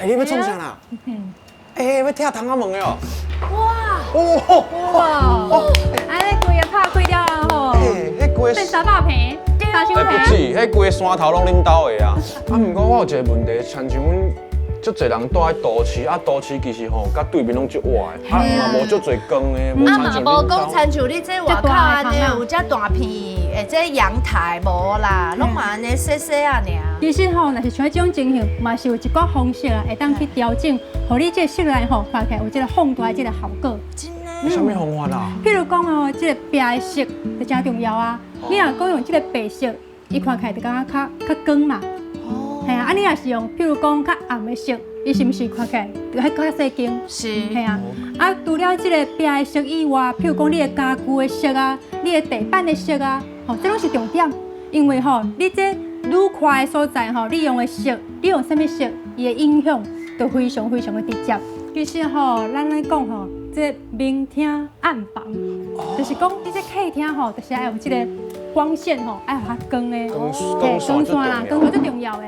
欸，你欲創啥啦？欸，欲拆窗仔門的哦。哇！哦！哇！按呢規个拍開了吼，欸，彼規變300坪，三千欸，不坪。止，彼規个山頭攏恁兜的啊。啊，毋過我有一个問題，親像阮足濟人住佇都市，啊，都市其實吼，佮對面攏足倚的，啊嘛無足濟光的，無啊嘛親像無講恁兜。親像你這外口按呢有遮大片的這陽台無啦，攏嘛按呢細細仔爾。其實吼，若是像這種情形，嘛是有一寡方式啊，會當去調整，予你這個室內吼看起來有這個放大的這個效果。真的？啥物方法啦？譬如講哦，這個壁的色就誠重要啊。你若講用這個白色，伊看起來就感覺較較光嘛。哦。嘿啊，啊你若是用譬如講較暗的色，伊是毋是看起來就較較細間？是。嘿啊，啊，除了這個壁的色以外，譬如講你的家具的色啊，你的地板的色啊，吼，這攏是重點。因為吼，你這愈寬的所在吼，你用的色，你用啥物色，伊的影響就非常非常的直接。其實吼，咱咧講吼，這明廳暗房，就是講你這客廳吼，就是愛有這個光線吼，愛予較光的，光嘿光線光線啦，光線最重要的。